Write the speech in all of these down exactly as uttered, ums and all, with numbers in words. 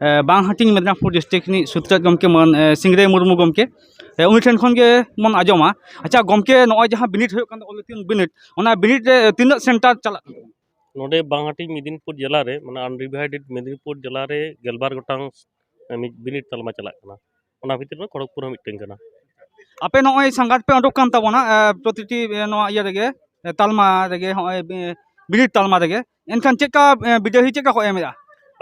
ᱮ, ᱵᱟᱝ ᱦᱟᱹᱴᱤᱧ ᱢᱮᱫᱽᱱᱟᱯᱩᱨ ᱰᱤᱥᱴᱨᱤᱠᱴ ᱨᱤᱱᱤᱡ ᱥᱩᱛᱨᱮᱛ ᱜᱚᱢᱠᱮ ᱢᱟᱹᱱ, ᱮ, ᱥᱤᱝᱨᱟᱹᱭ ᱢᱩᱨᱢᱩ ᱜᱚᱢᱠᱮ, ᱮ, ᱩᱱᱤ ᱴᱷᱮᱱ ᱠᱷᱚᱱ ᱜᱮ ᱵᱚᱱ ᱟᱸᱡᱚᱢᱟ᱾ ᱟᱪᱪᱷᱟ ᱜᱚᱢᱠᱮ, ᱱᱚᱜᱼᱚᱭ ᱡᱟᱦᱟᱸ ᱵᱤᱱᱤᱰ ᱦᱩᱭᱩᱜ ᱠᱟᱱ ᱫᱚ, ᱚᱞ ᱛᱤᱱ ᱵᱤᱱᱤᱰ, ᱚᱱᱟ ᱵᱤᱱᱤᱰ ᱨᱮ ᱛᱤᱱᱟᱹᱜ ᱥᱮᱱᱴᱟᱨ ᱪᱟᱞᱟᱜ ᱠᱟᱱᱟ? ᱱᱚᱰᱮ ᱵᱟᱝᱦᱟᱴᱤ ᱢᱮᱫᱽᱱᱤᱯᱩᱨ ᱡᱮᱞᱟ ᱨᱮ, ᱢᱟᱱᱮ ᱟᱱᱰᱤᱵᱷᱟᱭᱰᱮᱰ ᱢᱮᱫᱽᱱᱤᱯᱩᱨ ᱡᱮᱞᱟ ᱨᱮ ᱜᱮᱞᱵᱟᱨ ᱜᱚᱴᱟᱝ, ᱮ, ᱢᱤᱫ ᱵᱤᱱᱤᱰ ᱛᱟᱞᱢᱟ ᱪᱟᱞᱟᱜ ᱠᱟᱱᱟ᱾ ᱚᱱᱟ ᱵᱷᱤᱛᱤᱨ ᱨᱮ ᱠᱷᱚᱲᱚᱜᱽᱯᱩᱨ ᱦᱚᱸ ᱢᱤᱫᱴᱟᱝ ᱠᱟᱱᱟ᱾ ᱟᱯᱮ ᱱᱚᱜᱼᱚᱭ ᱥᱟᱸᱜᱟᱛ ᱯᱮ ᱚᱰᱚᱠ ᱠᱟᱱ ᱛᱟᱵᱚᱱᱟ, ᱮ, ᱯᱨᱚᱛᱤᱴᱤ, ᱮ, ᱱᱚᱣᱟ ᱤᱭᱟᱹ ᱨᱮᱜᱮ, ᱮ, ᱛᱟᱞᱢᱟ ᱨᱮᱜᱮ, ᱦᱚᱸᱜᱼᱚᱭ ᱵᱤ-, ᱵᱤᱱᱤᱰ ᱛᱟᱞᱢᱟ ᱨᱮᱜᱮ, ᱮᱱᱠᱷᱟᱱ ᱪᱮᱫᱠᱟ, ᱮ, ᱵᱤᱡᱚᱭᱤ ᱪᱮᱫᱠᱟ ᱠᱚ ᱮᱢ ᱮᱫᱟ?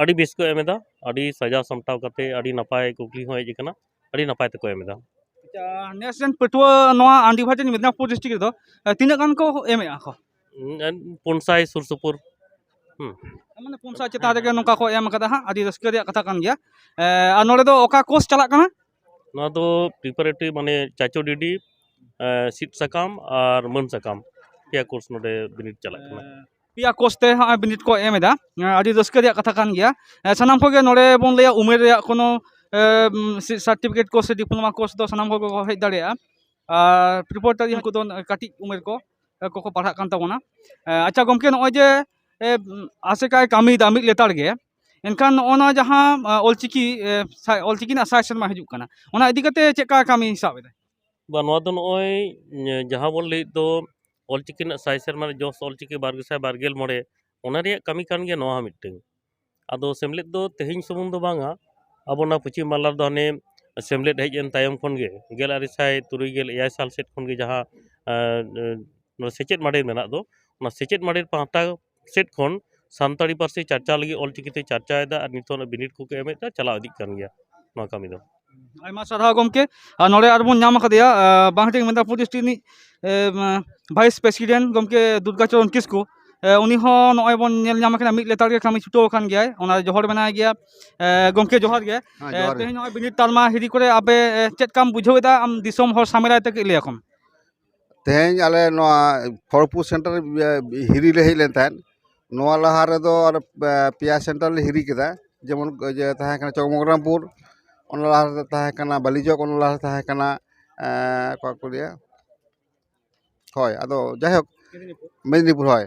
ᱟᱹᱰᱤ ᱵᱮᱥ ᱠᱚ ᱮᱢ ᱮᱫᱟ, ᱟᱹᱰᱤ ᱥᱟᱡᱟᱣ ᱥᱟᱢᱴᱟᱣ ᱠᱟᱛᱮ ᱟᱹᱰᱤ ᱱᱟᱯᱟᱭ ᱠᱩᱠᱞᱤ ᱦᱚᱸ ᱦᱮᱡ ᱟᱠᱟᱱᱟ, ᱟᱹᱰᱤ ᱱᱟᱯᱟᱭ ᱛᱮᱠᱚ ᱮᱢ ᱮᱫᱟ᱾ ᱟᱪᱪᱷᱟ, ᱱᱮᱥ ᱨᱮᱱ ᱯᱟᱹᱴᱷᱩᱣᱟᱹ ᱱᱚᱣᱟ ᱟᱱᱰᱤᱵᱷᱟᱭᱰᱮᱰ ᱢᱮᱫᱽᱱᱟᱯᱩᱨ ᱰᱤᱥᱴᱨᱤᱠᱴ ᱨᱮᱫᱚ, ᱮ, ᱛᱤᱱᱟᱹᱜ ᱜᱟᱱ ᱠᱚ ᱮᱢᱮᱫᱼᱟ ᱠᱚ? ᱩᱸ, ᱯᱩᱱ ᱥᱟᱭ ᱥᱩᱨ ᱥᱩᱯᱩᱨ᱾ ᱦᱩᱸ᱾ ᱢᱟᱱᱮ ᱯᱩᱱ ᱥᱟᱭ ᱪᱮᱛᱟᱱ ᱨᱮᱜᱮ ᱱᱚᱝᱠᱟ ᱠᱚ ᱮᱢ ᱠᱟᱫᱟ ᱦᱟᱸᱜ, ᱟᱹᱰᱤ ᱨᱟᱹᱥᱠᱟᱹ ᱨᱮᱭᱟᱜ ᱠᱟᱛᱷᱟ ᱠᱟᱱ ᱜᱮᱭᱟ᱾ ᱮ, ᱟᱨ ᱱᱚᱰᱮ ᱫᱚ ᱚᱠᱟ ᱠᱳᱨᱥ ᱪᱟᱞᱟᱜ ᱠᱟᱱᱟ? ᱱᱚᱣᱟ ᱫᱚ ᱯᱨᱤᱯᱟᱨᱮᱴᱚᱨᱤ, ᱢᱟᱱᱮ ᱪᱟᱪᱳ ᱰᱤᱰᱤ, ᱮ, ᱥᱤᱫ ᱥᱟᱠᱟᱢ ᱟᱨ ᱢᱟᱹᱱ ᱥᱟᱠᱟᱢ, ᱯᱮᱭᱟ ᱠᱳᱨᱥ ᱱᱚᱰᱮ ᱵᱤᱱᱤᱰ ᱪᱟᱞᱟᱜ ᱠᱟᱱᱟ᱾ ᱮ, ᱯᱮᱭᱟ ᱠᱳᱨᱥ ᱛᱮ ᱦᱟᱸᱜ ᱵᱤᱱᱤᱰ ᱠᱚ ᱮᱢ ᱮᱫᱟ᱾ ᱮ, ᱟᱹᱰᱤ ᱨᱟᱹᱥᱠᱟᱹ ᱨᱮᱭᱟᱜ ᱠᱟᱛᱷᱟ ᱠᱟᱱ ᱜᱮᱭᱟ᱾ ᱮ, ᱥᱟᱱᱟᱢ ᱠᱚᱜᱮ ᱱᱚᱰᱮ ᱵᱚᱱ ᱞᱟᱹᱭᱟ ᱩᱢᱮᱨ ᱨᱮᱭᱟᱜ ᱠᱳᱱᱳ, ᱮ, ᱩᱢ, ᱥᱤ-, ᱥᱟᱨᱴᱤᱯᱷᱤᱠᱮᱴ ᱠᱳᱨᱥ ᱥᱮ ᱰᱤᱯᱞᱳᱢᱟ ᱠᱳᱨᱥ ᱫᱚ ᱥᱟᱱᱟᱢ ᱠᱚᱜᱮ ᱠᱚ ᱦᱮᱡ ᱫᱟᱲᱮᱭᱟᱜᱼᱟ᱾ ᱟᱨ ᱯᱨᱤᱯᱟᱨᱮᱴᱚᱨᱤ ᱩᱱᱠᱩ ᱫᱚ ᱠᱟᱹᱴᱤᱡ ᱩᱢᱮᱨ ᱠᱚ, ᱮ, ᱠᱚᱠᱚ ᱯᱟᱲᱦᱟᱜ ᱠᱟᱱ ᱛᱟᱵᱚᱱᱟ᱾ ᱮ, ᱟᱪᱪᱷᱟ ᱜᱚᱢᱠᱮ, ᱱᱚᱜᱼᱚᱭ ᱡᱮ, ᱮ, ᱩᱢ, ᱟᱥᱮᱠᱟᱭ ᱠᱟᱹᱢᱤᱭᱮᱫᱟ ᱢᱤᱫ ᱞᱮᱛᱟᱲ ᱜᱮ, ᱮᱱᱠᱷᱟᱱ ᱱᱚᱜᱼᱚ ᱱᱚᱣᱟ ᱡᱟᱦᱟᱸ, ᱮ, ᱚᱞᱪᱤᱠᱤ, ᱮ, ᱥᱟᱭ-, ᱚᱞᱪᱤᱠᱤ ᱨᱮᱱᱟᱜ ᱥᱟᱭ ᱥᱮᱨᱢᱟ ᱦᱤᱡᱩᱜ ᱠᱟᱱᱟ, ᱚᱱᱟ ᱤᱫᱤ ᱠᱟᱛᱮ ᱪᱮᱫ ᱞᱮᱠᱟ ᱠᱟᱹᱢᱤ ᱥᱟᱵ ᱮᱫᱟ? ᱵᱟ, ᱱᱚᱣᱟ ᱫᱚ ᱱᱚᱜᱼᱚᱭ, ᱮ, ᱡᱟᱦᱟᱸ ᱵᱚᱱ ᱞᱟᱹᱭᱮᱫ ᱫᱚ ᱚᱞᱪᱤᱠᱤ ᱨᱮᱱᱟᱜ ᱥᱟᱭ ᱥᱮᱨᱢᱟ ᱨᱮ ᱡᱚᱥ ᱚᱞᱪᱤᱠᱤ ᱵᱟᱨ ᱜᱮᱥᱟᱭ ᱵᱟᱨ ᱜᱮᱞ ᱢᱚᱬᱮ, ᱚᱱᱟ ᱨᱮᱭᱟᱜ ᱠᱟᱹᱢᱤ ᱠᱟᱱ ᱜᱮᱭᱟ ᱱᱚᱣᱟ ᱦᱚᱸ ᱢᱤᱫᱴᱟᱝ᱾ ᱟᱫᱚ ᱥᱮᱢᱞᱮᱫ ᱫᱚ ᱛᱮᱦᱮᱧ ᱥᱩᱢᱩᱝ ᱫᱚ ᱵᱟᱝᱟ, ᱟᱵᱚ ᱱᱚᱣᱟ ᱯᱚᱪᱷᱤᱢ ᱵᱟᱝᱞᱟ ᱨᱮᱫᱚ ᱦᱟᱱᱮ ᱥᱮᱢᱞᱮᱫ ᱦᱮᱡ ᱮᱱ ᱛᱟᱭᱚᱢ ᱠᱷᱚᱱ ᱜᱮ, ᱜᱮᱞ ᱟᱨᱮ ᱥᱟᱭ ᱛᱩᱨᱩᱭ ᱜᱮᱞ ᱮᱭᱟᱭ ᱥᱟᱞ ᱥᱮᱫ ᱠᱷᱚᱱ ᱜᱮ ᱡᱟᱦᱟᱸ, ᱮ, ᱮ, ᱱᱚᱣᱟ ᱥᱮᱪᱮᱫ ᱢᱟᱰᱮᱨ ᱢᱮᱱᱟᱜ ᱫᱚ, ᱚᱱᱟ ᱥᱮᱪᱮᱫ ᱢᱟᱰᱮᱨ ᱯᱟᱦᱴᱟ ᱥᱮᱫ ᱠᱷᱚᱱ ᱥᱟᱱᱛᱟᱲᱤ ᱯᱟᱹᱨᱥᱤ ᱪᱟᱨᱪᱟᱣ ᱞᱟᱹᱜᱤᱫ ᱚᱞᱪᱤᱠᱤ ᱛᱮ ᱪᱟᱨᱪᱟᱭᱮᱫᱟ ᱟᱨ ᱱᱤᱛᱚᱜ ᱚᱱᱟ ᱵᱤᱱᱤᱰ ᱠᱚᱠᱚ ᱮᱢᱮᱫᱟ, ᱪᱟᱞᱟᱣ ᱤᱫᱤᱜ ᱠᱟᱱ ᱜᱮᱭᱟ ᱱᱚᱣᱟ ᱠᱟᱹᱢᱤ ᱫᱚ᱾ ᱟᱭᱢᱟ ᱥᱟᱨᱦᱟᱣ ᱜᱚᱢᱠᱮ᱾ ᱟᱨ ᱱᱚᱰᱮ ᱟᱨ ᱵᱚᱱ ᱧᱟᱢ ᱟᱠᱟᱫᱮᱭᱟ, ᱟ, ᱵᱟᱝᱦᱟᱴᱤᱧ ᱢᱮᱫᱽᱱᱟᱯᱩᱨ ᱰᱤᱥᱴᱨᱤᱠᱴ ᱨᱤᱱᱤᱡ, ᱮ, ᱢ, ᱵᱷᱟᱭᱤᱥ ᱯᱨᱮᱥᱤᱰᱮᱱᱴ ᱜᱚᱢᱠᱮ ᱫᱩᱨᱜᱟᱪᱚᱨᱚᱱ ᱠᱤᱥᱠᱩ᱾ ᱮ, ᱩᱱᱤ ᱦᱚᱸ ᱱᱚᱜᱼᱚᱭ ᱵᱚᱱ ᱧᱮᱞ ᱧᱟᱢ ᱠᱟᱱᱟ, ᱢᱤᱫ ᱞᱮᱛᱟᱲ ᱜᱮ ᱠᱟᱹᱢᱤ ᱪᱷᱩᱴᱟᱹᱣ ᱟᱠᱟᱱ ᱜᱮᱭᱟᱭ, ᱚᱱᱟ ᱡᱚᱦᱚᱲ ᱢᱮᱱᱟᱭ ᱜᱮᱭᱟ᱾ ᱮ, ᱜᱚᱢᱠᱮ ᱡᱚᱦᱟᱨ ᱜᱮ᱾ ᱦᱮᱸ, ᱮ, ᱡᱚᱦᱟᱨ ᱜᱮ᱾ ᱛᱮᱦᱮᱧ ᱱᱚᱜᱼᱚᱭ ᱵᱤᱱᱤᱰ ᱛᱟᱞᱢᱟ ᱦᱤᱨᱤ ᱠᱚᱨᱮ ᱟᱯᱮ, ᱮ, ᱪᱮᱫ ᱞᱮᱠᱟᱢ ᱵᱩᱡᱷᱟᱹᱣ ᱮᱫᱟ? ᱟᱢ ᱫᱤᱥᱚᱢ ᱦᱚᱲ ᱥᱟᱢᱮᱞᱟᱭ ᱛᱮ ᱠᱟᱹᱡ ᱞᱟᱹᱭ ᱟᱠᱚᱢ᱾ ᱛᱮᱦᱮᱧ ᱟᱞᱮ ᱱᱚᱣᱟ ᱠᱷᱚᱲᱚᱜᱽᱯᱩᱨ ᱥᱮᱱᱴᱟᱨ, ᱮ, ᱦᱤᱨᱤ ᱞᱮ ᱦᱮᱡ ᱞᱮᱱ ᱛᱟᱦᱮᱸᱫ᱾ ᱱᱚᱣᱟ ᱞᱟᱦᱟ ᱨᱮᱫᱚ ᱟᱨ, ᱮ, ᱯᱮᱭᱟ ᱥᱮᱱᱴᱟᱨ ᱞᱮ ᱦᱤᱨᱤ ᱠᱮᱫᱟ, ᱡᱮᱢᱚᱱ ᱡᱮ ᱛᱟᱦᱮᱸ ᱠᱟᱱᱟ ᱪᱚᱠᱢᱚᱠᱨᱟᱢᱯᱩᱨ, ᱚᱱᱟ ᱞᱟᱦᱟ ᱨᱮ ᱛᱟᱦᱮᱸ ᱠᱟᱱᱟ ᱵᱟᱞᱤᱪᱚᱠ, ᱚᱱᱟ ᱞᱟᱦᱟ ᱨᱮ ᱛᱟᱦᱮᱸ ᱠᱟᱱᱟ, ᱮ, ᱚᱠᱟ ᱠᱚ ᱞᱟᱹᱭᱟ, ᱦᱳᱭ, ᱟᱫᱚ ᱡᱟᱭᱦᱳᱠ, ᱢᱮᱫᱽᱱᱤᱯᱩᱨ᱾ ᱢᱮᱫᱽᱱᱤᱯᱩᱨ, ᱦᱳᱭ᱾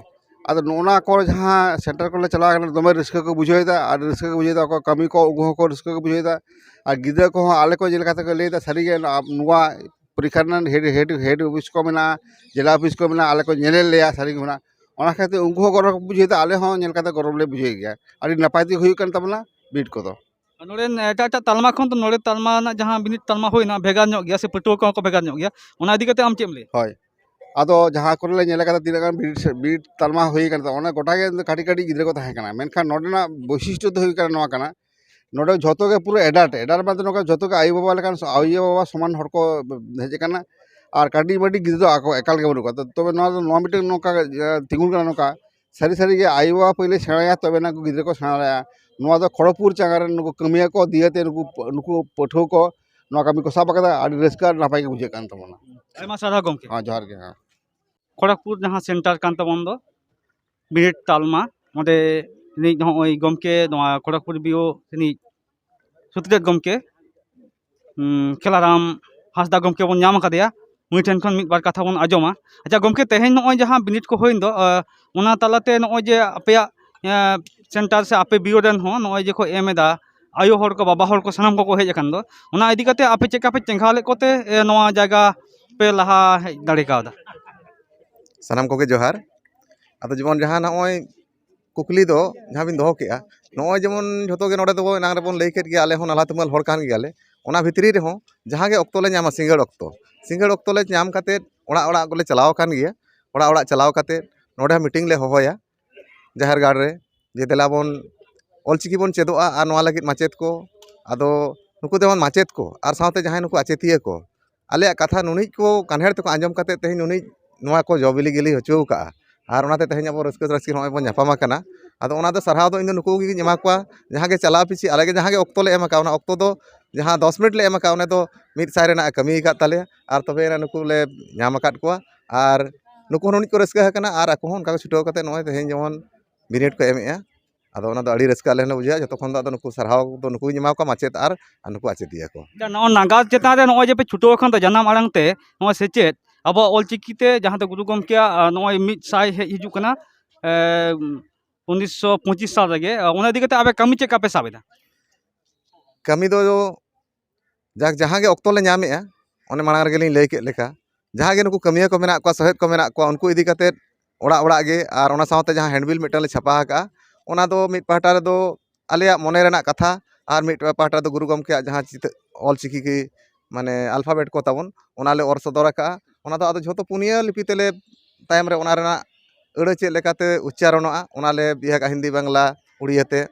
ᱟᱫᱚ ᱱᱚᱜᱼᱚ ᱱᱚᱣᱟ ᱠᱚ ᱡᱟᱦᱟᱸ ᱥᱮᱱᱴᱟᱨ ᱠᱚᱞᱮ ᱪᱟᱞᱟᱣ ᱠᱟᱱᱟ, ᱫᱚᱢᱮ ᱨᱟᱹᱥᱠᱟᱹ ᱠᱚ ᱵᱩᱡᱷᱟᱹᱣ ᱮᱫᱟ, ᱟᱹᱰᱤ ᱨᱟᱹᱥᱠᱟᱹ ᱠᱚ ᱵᱩᱡᱷᱟᱹᱣ ᱮᱫᱟ᱾ ᱟᱠᱚ ᱠᱟᱹᱢᱤ ᱠᱚ ᱩᱱᱠᱩ ᱦᱚᱸᱠᱚ ᱨᱟᱹᱥᱠᱟᱹ ᱠᱚ ᱵᱩᱡᱷᱟᱹᱣ ᱮᱫᱟ᱾ ᱟᱨ ᱜᱤᱫᱽᱨᱟᱹ ᱠᱚᱦᱚᱸ ᱟᱞᱮ ᱠᱚ ᱧᱮᱞ ᱠᱟᱛᱮ ᱠᱚ ᱞᱟᱹᱭ ᱮᱫᱟ, ᱥᱟᱹᱨᱤᱜᱮ ᱱᱚᱣᱟ ᱯᱚᱨᱤᱠᱠᱷᱟ ᱨᱮᱱᱟᱜ ᱦᱮᱰ ᱦᱮᱰ ᱦᱮᱰ ᱚᱯᱷᱤᱥ ᱠᱚ ᱢᱮᱱᱟᱜᱼᱟ, ᱡᱮᱞᱟ ᱚᱯᱷᱤᱥ ᱠᱚ ᱢᱮᱱᱟᱜᱼᱟ, ᱟᱞᱮ ᱠᱚ ᱧᱮᱞᱮᱫ ᱞᱮᱭᱟ ᱥᱟᱹᱨᱤ ᱜᱮ ᱢᱮᱱᱟᱜᱼᱟ᱾ ᱚᱱᱟ ᱠᱷᱟᱹᱛᱤᱨ ᱩᱱᱠᱩ ᱦᱚᱸ ᱜᱚᱨᱚᱵᱽ ᱠᱚ ᱵᱩᱡᱷᱟᱹᱣ ᱮᱫᱟ, ᱟᱞᱮ ᱦᱚᱸ ᱧᱮᱞ ᱠᱟᱛᱮ ᱜᱚᱨᱚᱵᱽ ᱞᱮ ᱵᱩᱡᱷᱟᱹᱣ ᱜᱮᱭᱟ᱾ ᱟᱹᱰᱤ ᱱᱟᱯᱟᱭ ᱛᱮᱜᱮ ᱦᱩᱭᱩᱜ ᱠᱟᱱ ᱛᱟᱵᱚᱱᱟ ᱵᱤᱱᱤᱰ ᱠᱚᱫᱚ᱾ ᱱᱚᱰᱮᱱ ᱮᱴᱟᱜ ᱮᱴᱟᱜ ᱛᱟᱞᱢᱟ ᱠᱷᱚᱱ ᱫᱚ ᱱᱚᱰᱮ ᱛᱟᱞᱢᱟ ᱨᱮᱱᱟᱜ ᱡᱟᱦᱟᱸ ᱵᱤᱱᱤᱰ ᱛᱟᱞᱢᱟ ᱦᱩᱭᱱᱟ, ᱵᱷᱮᱜᱟᱨ ᱧᱚᱜ ᱜᱮᱭᱟ ᱥᱮ ᱯᱟᱹᱴᱷᱩᱣᱟᱹ ᱠᱚᱦᱚᱸ ᱠᱚ ᱵᱷᱮᱜᱟᱨ ᱧᱚᱜ ᱜᱮᱭᱟ, ᱚᱱᱟ ᱤᱫᱤ ᱠᱟᱛᱮ ᱟᱢ ᱪᱮᱫ ᱮᱢ ᱞᱟᱹᱭᱟ? ᱦᱳᱭ, ᱟᱫᱚ ᱡᱟᱦᱟᱸ ᱠᱚᱨᱮ ᱞᱮ ᱧᱮᱞ ᱟᱠᱟᱫᱟ, ᱛᱤᱱᱟᱹᱜ ᱜᱟᱱ ᱵᱤᱱᱤᱰ ᱥᱮ ᱵᱤᱱᱤᱰ ᱛᱟᱞᱢᱟ ᱦᱩᱭ ᱠᱟᱱ ᱛᱟᱵᱚᱱᱟ, ᱚᱱᱟ ᱜᱚᱴᱟ ᱜᱮ ᱠᱟᱹᱴᱤᱡ ᱠᱟᱹᱴᱤᱡ ᱜᱤᱫᱽᱨᱟᱹ ᱠᱚ ᱛᱟᱦᱮᱸ ᱠᱟᱱᱟ᱾ ᱢᱮᱱᱠᱷᱟᱱ ᱱᱚᱰᱮᱱᱟᱜ ᱵᱳᱭᱥᱤᱥᱴᱚ ᱫᱚ ᱦᱩᱭᱩᱜ ᱠᱟᱱᱟ ᱱᱚᱣᱟ ᱠᱟᱱᱟ, ᱱᱚᱰᱮ ᱡᱷᱚᱛᱚ ᱜᱮ ᱯᱩᱨᱟᱹ ᱮᱰᱟᱞᱴ, ᱮᱰᱟᱞᱴ ᱢᱟᱱᱮ ᱱᱚᱝᱠᱟ ᱡᱷᱚᱛᱚ ᱜᱮ ᱟᱭᱳᱼᱵᱟᱵᱟ ᱞᱮᱠᱟᱱ ᱥᱚ-, ᱟᱭᱳᱼᱵᱟᱵᱟ ᱥᱚᱢᱟᱱ ᱦᱚᱲ ᱠᱚ ᱦᱮᱡ ᱟᱠᱟᱱᱟ᱾ ᱟᱨ ᱠᱟᱹᱴᱤᱡ ᱢᱟᱹᱴᱤᱡ ᱜᱤᱫᱽᱨᱟᱹ ᱫᱚ ᱟᱠᱚ ᱮᱠᱟᱞ ᱜᱮ ᱵᱟᱹᱱᱩᱜ ᱠᱚᱣᱟ᱾ ᱛᱚ, ᱛᱚᱵᱮ ᱱᱚᱣᱟ ᱫᱚ, ᱱᱚᱣᱟ ᱢᱤᱫᱴᱮᱱ ᱱᱚᱝᱠᱟ, ᱮ, ᱛᱤᱸᱜᱩᱱ ᱠᱟᱱᱟ ᱱᱚᱝᱠᱟ, ᱥᱟᱹᱨᱤ ᱥᱟᱹᱨᱤ ᱜᱮ ᱟᱭᱳᱼᱵᱟᱵᱟ ᱯᱳᱭᱞᱳ ᱥᱮᱬᱟᱭᱟ, ᱛᱚᱵᱮ ᱱᱟ ᱩᱱᱠᱩ ᱜᱤᱫᱽᱨᱟᱹ ᱠᱚ ᱥᱮᱬᱟ ᱫᱟᱲᱮᱭᱟᱜᱼᱟ᱾ ᱱᱚᱣᱟ ᱫᱚ ᱠᱷᱚᱲᱚᱜᱽᱯᱩᱨ ᱪᱟᱸᱜᱟ ᱨᱮᱱ ᱱᱩᱠᱩ ᱠᱟᱹᱢᱤᱭᱟᱹ ᱠᱚ ᱫᱤᱭᱮ ᱛᱮ ᱱᱩᱠᱩ, ᱱᱩᱠᱩ ᱯᱟᱹᱴᱷᱩᱣᱟᱹ ᱠᱚ ᱱᱚᱣᱟ ᱠᱟᱹᱢᱤ ᱠᱚ ᱥᱟᱵ ᱟᱠᱟᱫᱟ᱾ ᱟᱹᱰᱤ ᱨᱟᱹᱥᱠᱟᱹ ᱟᱨ ᱱᱟᱯᱟᱭ ᱜᱮ ᱵᱩᱡᱷᱟᱹᱜ ᱠᱟᱱ ᱛᱟᱵᱚᱱᱟ᱾ ᱟᱭᱢᱟ ᱥᱟᱨᱦᱟᱣ ᱜᱚᱢᱠᱮ᱾ ᱦᱮᱸ, ᱡᱚᱦᱟᱨ ᱜᱮ᱾ ᱦᱮᱸ᱾ ᱠᱷᱚᱲᱚᱜᱽᱯᱩᱨ ᱡᱟᱦᱟᱸ ᱥᱮᱱᱴᱟᱨ ᱠᱟᱱ ᱛᱟᱵᱚᱱ ᱫᱚ, ᱵᱤᱱᱤᱰ ᱛᱟᱞᱢᱟ, ᱚᱸᱰᱮ ᱨᱤᱱᱤᱡ ᱱᱚᱜᱼᱚᱭ ᱜᱚᱢᱠᱮ, ᱱᱚᱣᱟ ᱠᱷᱚᱲᱚᱜᱽᱯᱩᱨ ᱵᱤ ᱳ ᱨᱤᱱᱤᱡ ᱥᱩᱛᱨᱮᱛ ᱜᱚᱢᱠᱮ, ᱩᱸ, ᱠᱷᱮᱞᱟᱨᱟᱢ ᱦᱟᱸᱥᱫᱟ ᱜᱚᱢᱠᱮ ᱵᱚᱱ ᱧᱟᱢ ᱟᱠᱟᱫᱮᱭᱟ, ᱩᱱᱤ ᱴᱷᱮᱱ ᱠᱷᱚᱱ ᱢᱤᱫ ᱵᱟᱨ ᱠᱟᱛᱷᱟ ᱵᱚᱱ ᱟᱸᱡᱚᱢᱟ᱾ ᱟᱪᱪᱷᱟ ᱜᱚᱢᱠᱮ, ᱛᱮᱦᱮᱧ ᱱᱚᱜᱼᱚᱭ ᱡᱟᱦᱟᱸ ᱵᱤᱱᱤᱰ ᱠᱚ ᱦᱩᱭᱮᱱ ᱫᱚ, ᱟᱸ, ᱚᱱᱟ ᱛᱟᱞᱟᱛᱮ ᱱᱚᱜᱼᱚᱭ ᱡᱮ ᱟᱯᱮᱭᱟᱜ, ᱟᱸ, ᱥᱮᱱᱴᱟᱨ ᱥᱮ ᱟᱯᱮ ᱵᱤ ᱳ ᱨᱮᱱ ᱦᱚᱸ ᱱᱚᱜᱼᱚᱭ ᱡᱮ ᱠᱚ ᱮᱢ ᱮᱫᱟ, ᱟᱭᱳ ᱦᱚᱲ ᱠᱚ, ᱵᱟᱵᱟ ᱦᱚᱲ ᱠᱚ, ᱥᱟᱱᱟᱢ ᱠᱚᱠᱚ ᱦᱮᱡ ᱟᱠᱟᱱ ᱫᱚ, ᱚᱱᱟ ᱤᱫᱤ ᱠᱟᱛᱮ ᱟᱯᱮ ᱪᱮᱫ ᱞᱮᱠᱟ ᱯᱮ ᱪᱮᱸᱜᱷᱟᱣ ᱞᱮᱫ ᱠᱚᱛᱮ, ᱮ, ᱱᱚᱣᱟ ᱡᱟᱭᱜᱟ ᱯᱮ ᱞᱟᱦᱟ ᱦᱮᱡ ᱫᱟᱲᱮ ᱠᱟᱣᱫᱟ? ᱥᱟᱱᱟᱢ ᱠᱚᱜᱮ ᱡᱚᱦᱟᱨ᱾ ᱟᱫᱚ ᱡᱮᱢᱚᱱ ᱡᱟᱦᱟᱸ ᱱᱚᱜᱼᱚᱭ ᱠᱩᱠᱞᱤ ᱫᱚ ᱡᱟᱦᱟᱸ ᱵᱤᱱ ᱫᱚᱦᱚ ᱠᱮᱜᱼᱟ, ᱱᱚᱜᱼᱚᱭ ᱡᱮᱢᱚᱱ ᱡᱷᱚᱛᱚ ᱜᱮ ᱱᱚᱰᱮ ᱫᱚᱵᱚ, ᱮᱱᱟᱝ ᱨᱮᱵᱚᱱ ᱞᱟᱹᱭ ᱠᱮᱫ ᱜᱮᱭᱟ, ᱟᱞᱮ ᱦᱚᱸ ᱱᱟᱞᱦᱟ ᱛᱩᱢᱟᱹᱞ ᱦᱚᱲ ᱠᱟᱱ ᱜᱮᱭᱟᱞᱮ᱾ ᱚᱱᱟ ᱵᱷᱤᱛᱨᱤ ᱨᱮᱦᱚᱸ ᱡᱟᱦᱟᱸ ᱜᱮ ᱚᱠᱛᱚ ᱞᱮ ᱧᱟᱢᱟ, ᱥᱤᱸᱜᱟᱹᱲ ᱚᱠᱛᱚ, ᱥᱤᱸᱜᱟᱹᱲ ᱚᱠᱛᱚ ᱞᱮ ᱧᱟᱢ ᱠᱟᱛᱮᱫ ᱚᱲᱟᱜ ᱚᱲᱟᱜ ᱠᱚᱞᱮ ᱪᱟᱞᱟᱣ ᱟᱠᱟᱱ ᱜᱮᱭᱟ᱾ ᱚᱲᱟᱜ ᱚᱲᱟᱜ ᱪᱟᱞᱟᱣ ᱠᱟᱛᱮᱫ ᱱᱚᱰᱮ ᱦᱚᱸ ᱢᱤᱴᱤᱝ ᱞᱮ ᱦᱚᱦᱚᱭᱟ ᱡᱟᱦᱮᱨ ᱜᱟᱲ ᱨᱮ, ᱡᱮ ᱫᱮᱞᱟ ᱵᱚᱱ ᱚᱞᱪᱤᱠᱤ ᱵᱚᱱ ᱪᱮᱫᱚᱜᱼᱟ ᱟᱨ ᱱᱚᱣᱟ ᱞᱟᱹᱜᱤᱫ ᱢᱟᱪᱮᱫ ᱠᱚ, ᱟᱫᱚ ᱱᱩᱠᱩ ᱡᱮᱢᱚᱱ ᱢᱟᱪᱮᱫ ᱠᱚ ᱟᱨ ᱥᱟᱶᱛᱮ ᱡᱟᱦᱟᱸᱭ ᱱᱩᱠᱩ ᱟᱪᱮᱛᱤᱭᱟᱹ ᱠᱚ, ᱟᱞᱮᱭᱟᱜ ᱠᱟᱛᱷᱟ ᱱᱩᱱᱤᱡ ᱠᱚ ᱠᱟᱱᱦᱮᱲ ᱛᱮᱠᱚ ᱟᱸᱡᱚᱢ ᱠᱟᱛᱮᱫ ᱛᱮᱦᱮᱧ ᱱᱩᱱᱤᱡ ᱱᱚᱣᱟ ᱠᱚ ᱡᱚ ᱵᱤᱞᱤ ᱜᱮᱞᱤ ᱦᱚᱪᱚ ᱟᱠᱟᱫᱼᱟ᱾ ᱟᱨ ᱚᱱᱟᱛᱮ ᱛᱮᱦᱮᱧ ᱟᱵᱚ ᱨᱟᱹᱥᱠᱟᱹ ᱨᱟᱹᱥᱠᱟᱹ ᱱᱚᱜᱼᱚᱭ ᱵᱚᱱ ᱧᱟᱯᱟᱢ ᱟᱠᱟᱱᱟ᱾ ᱟᱫᱚ ᱚᱱᱟ ᱫᱚ ᱥᱟᱨᱦᱟᱣ ᱫᱚ ᱤᱧ ᱫᱚ ᱱᱩᱠᱩ ᱜᱮᱧ ᱮᱢᱟ ᱠᱚᱣᱟ, ᱡᱟᱦᱟᱸ ᱜᱮ ᱪᱟᱞᱟᱣ ᱯᱤᱪᱷᱤ ᱟᱞᱮ ᱜᱮ ᱡᱟᱦᱟᱸ ᱜᱮ ᱚᱠᱛᱚ ᱞᱮ ᱮᱢ ᱟᱠᱟᱫ, ᱚᱱᱟ ᱚᱠᱛᱚ ᱫᱚ ᱡᱟᱦᱟᱸ ᱫᱚᱥ ᱢᱤᱱᱤᱴ ᱞᱮ ᱮᱢ ᱟᱠᱟᱫ, ᱚᱱᱟ ᱫᱚ ᱢᱤᱫ ᱥᱟᱭ ᱨᱮᱱᱟᱜ ᱮ ᱠᱟᱹᱢᱤ ᱟᱠᱟᱫ ᱛᱟᱞᱮᱭᱟ᱾ ᱟᱨ ᱛᱚᱵᱮ ᱮᱱᱟ ᱱᱩᱠᱩ ᱞᱮ ᱧᱟᱢ ᱟᱠᱟᱫ ᱠᱚᱣᱟ᱾ ᱟᱨ ᱱᱩᱠᱩ ᱦᱚᱸ ᱱᱩᱱᱤᱡ ᱠᱚ ᱨᱟᱹᱥᱠᱟᱹ ᱟᱠᱟᱱᱟ ᱟᱨ ᱟᱠᱚ ᱦᱚᱸ ᱚᱱᱠᱟ ᱠᱚ ᱪᱷᱩᱴᱟᱹᱣ ᱠᱟᱛᱮ ᱱᱚᱜᱼᱚᱭ ᱛᱮᱦᱮᱧ ᱡᱮᱢᱚᱱ ᱵᱤᱱᱤᱰ ᱠᱚ ᱮᱢᱮᱜᱼᱟ᱾ ᱟᱫᱚ ᱚᱱᱟ ᱫᱚ ᱟᱹᱰᱤ ᱨᱟᱹᱥᱠᱟᱹ ᱟᱞᱮ ᱦᱚᱸᱞᱮ ᱵᱩᱡᱷᱟᱹᱣᱟ᱾ ᱡᱚᱛᱚ ᱠᱷᱚᱱ ᱫᱚ ᱟᱫᱚ ᱱᱩᱠᱩ ᱥᱟᱨᱦᱟᱣ ᱫᱚ ᱱᱩᱠᱩᱧ ᱮᱢᱟ ᱠᱚᱣᱟ, ᱢᱟᱪᱮᱫ ᱟᱨ, ᱟᱨ ᱱᱩᱠᱩ ᱟᱪᱮᱫᱤᱭᱟᱹ ᱠᱚ᱾ ᱟᱪᱪᱷᱟ, ᱱᱚᱜᱼᱚᱭ ᱱᱟᱜᱟᱨ ᱪᱮᱛᱟᱱ ᱨᱮ ᱱᱚᱜᱼᱚᱭ ᱡᱮ ᱯᱮ ᱪᱷᱩᱴᱟᱹᱣ ᱟᱠᱟᱱ ᱫᱚ ᱡᱟᱱᱟᱢ ᱟᱲᱟᱝ ᱛᱮ, ᱱᱚᱜᱼᱚᱭ ᱥᱮᱪᱮᱫ, ᱟᱵᱚᱣᱟᱜ ᱚᱞᱪᱤᱠᱤ ᱛᱮ ᱡᱟᱦᱟᱸ ᱫᱚ ᱜᱩᱨᱩ ᱜᱚᱢᱠᱮᱭᱟᱜ, ᱟᱨ, ᱱᱚᱜᱼᱚᱭ ᱢᱤᱫ ᱥᱟᱭ ᱦᱮᱡ ᱦᱤᱡᱩᱜ ᱠᱟᱱᱟ, ᱩᱱᱤᱥᱥᱚ ᱯᱚᱸᱪᱤᱥ ᱥᱟᱞ ᱨᱮᱜᱮ᱾ ᱚᱱᱟ ᱤᱫᱤ ᱠᱟᱛᱮ ᱟᱯᱮ ᱠᱟᱹᱢᱤ ᱪᱮᱫ ᱞᱮᱠᱟ ᱯᱮ ᱥᱟᱵ ᱮᱫᱟ? ᱠᱟᱹᱢᱤ ᱫᱚ ᱡᱟᱠ ᱡᱟᱦᱟᱸ ᱜᱮ ᱚᱠᱛᱚ ᱞᱮ ᱧᱟᱢᱮᱜᱼᱟ, ᱚᱱᱮ ᱢᱟᱲᱟᱝ ᱨᱮᱜᱮᱞᱤᱧ ᱞᱟᱹᱭ ᱠᱮᱫ ᱞᱮᱠᱟ, ᱡᱟᱦᱟᱸ ᱜᱮ ᱱᱩᱠᱩ ᱠᱟᱹᱢᱤᱭᱟᱹ ᱠᱚ ᱢᱮᱱᱟᱜ ᱠᱚᱣᱟ, ᱥᱚᱦᱮᱫ ᱠᱚ ᱢᱮᱱᱟᱜ ᱠᱚᱣᱟ, ᱩᱱᱠᱩ ᱤᱫᱤ ᱠᱟᱛᱮᱫ ᱚᱲᱟᱜ ᱚᱲᱟᱜ ᱜᱮ, ᱟᱨ ᱚᱱᱟ ᱥᱟᱶᱛᱮ ᱡᱟᱦᱟᱸ ᱦᱮᱱᱰᱵᱤᱞ ᱢᱤᱫᱴᱟᱝ ᱞᱮ ᱪᱷᱟᱯᱟ ᱟᱠᱟᱫᱼᱟ, ᱚᱱᱟ ᱫᱚ ᱢᱤᱫ ᱯᱟᱦᱴᱟ ᱨᱮᱫᱚ ᱟᱞᱮᱭᱟᱜ ᱢᱚᱱᱮ ᱨᱮᱱᱟᱜ ᱠᱟᱛᱷᱟ, ᱟᱨ ᱢᱤᱫ ᱯᱟᱦᱴᱟ ᱨᱮᱫᱚ ᱜᱩᱨᱩ ᱜᱚᱢᱠᱮᱭᱟᱜ ᱡᱟᱦᱟᱸ ᱪᱤᱛᱟᱹ ᱚᱞ ᱪᱤᱠᱤ ᱜᱮ, ᱢᱟᱱᱮ ᱟᱞᱯᱷᱟᱵᱮᱴ ᱠᱚ ᱛᱟᱵᱚᱱ, ᱚᱱᱟ ᱞᱮ ᱚᱨ ᱥᱚᱫᱚᱨ ᱟᱠᱟᱫᱼᱟ᱾ ᱚᱱᱟ ᱫᱚ ᱟᱫᱚ ᱡᱷᱚᱛᱚ ᱯᱩᱱᱭᱟᱹ ᱞᱤᱯᱤ ᱛᱮᱞᱮ ᱛᱟᱭᱚᱢ ᱨᱮ ᱚᱱᱟ ᱨᱮᱱᱟᱜ ᱟᱹᱲᱟᱹ ᱪᱮᱫ ᱞᱮᱠᱟᱛᱮ ᱩᱪᱪᱟᱨᱚᱱᱚᱜᱼᱟ, ᱚᱱᱟ ᱞᱮ ᱤᱭᱟᱹ ᱠᱟᱜᱼᱟ, ᱦᱤᱱᱫᱤ, ᱵᱟᱝᱞᱟ, ᱩᱲᱤᱭᱟᱹ ᱛᱮ᱾